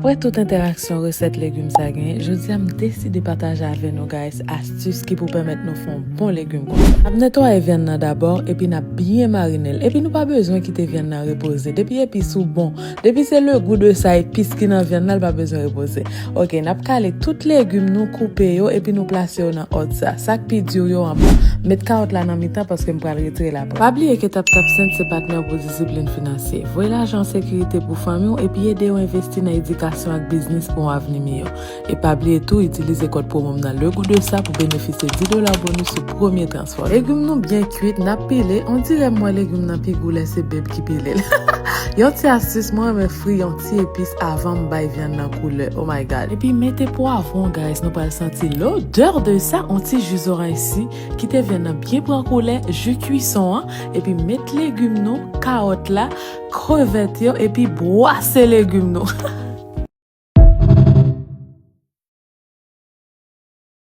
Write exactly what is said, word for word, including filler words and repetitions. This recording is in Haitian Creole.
Apre tout entèraksyon resèt legim sa genyen, jodi a m deside pataje avè nou, guys, astis ki pou pèmèt nou fè yon bon legim konsa. N ap netwaye vyann nan dabò, epi n ap byen marine l. Epi nou pa bezwen kite vyann nan repoze. Depi epis ou bon, depi se le goût de sa epis ki nan vyann nan, l pa bezwen repoze. Ok, n ap kale tout legim nou, koupe yo, epi nou plase yo nan òd sa. Sa k pi di yo anba. Met kawòt la nan mitan paske m pral retire l apre. Pa bliye ke TapTap Send se patnè w pou disiplin finansye. Voye lajan an sekirite pou fanmi w epi ede yo envesti nan edikasyon ak biznis pou yon avni miyò. E pa bliye tou, itilize kòd pwomo m nan Le Goût de Ça pou benefisye dis dola bonus sou premye transfè. Legim nou byen kwit, n ap pile, on dirè m wè legim nan pi gou lè se beb ki pile l. Yon ti astis, mwen renmen fri yon ti epis avan m bay vyann nan koulè. Oh my God. Epi mete pwavwon, guys, nou pral santi l'odeur de ça, on ti ji zoranj si, kite vyann nan byen pran koulè, ji kwison an, epi met legim nou, kawòt la, krevèt yo, epi bwase legim nou.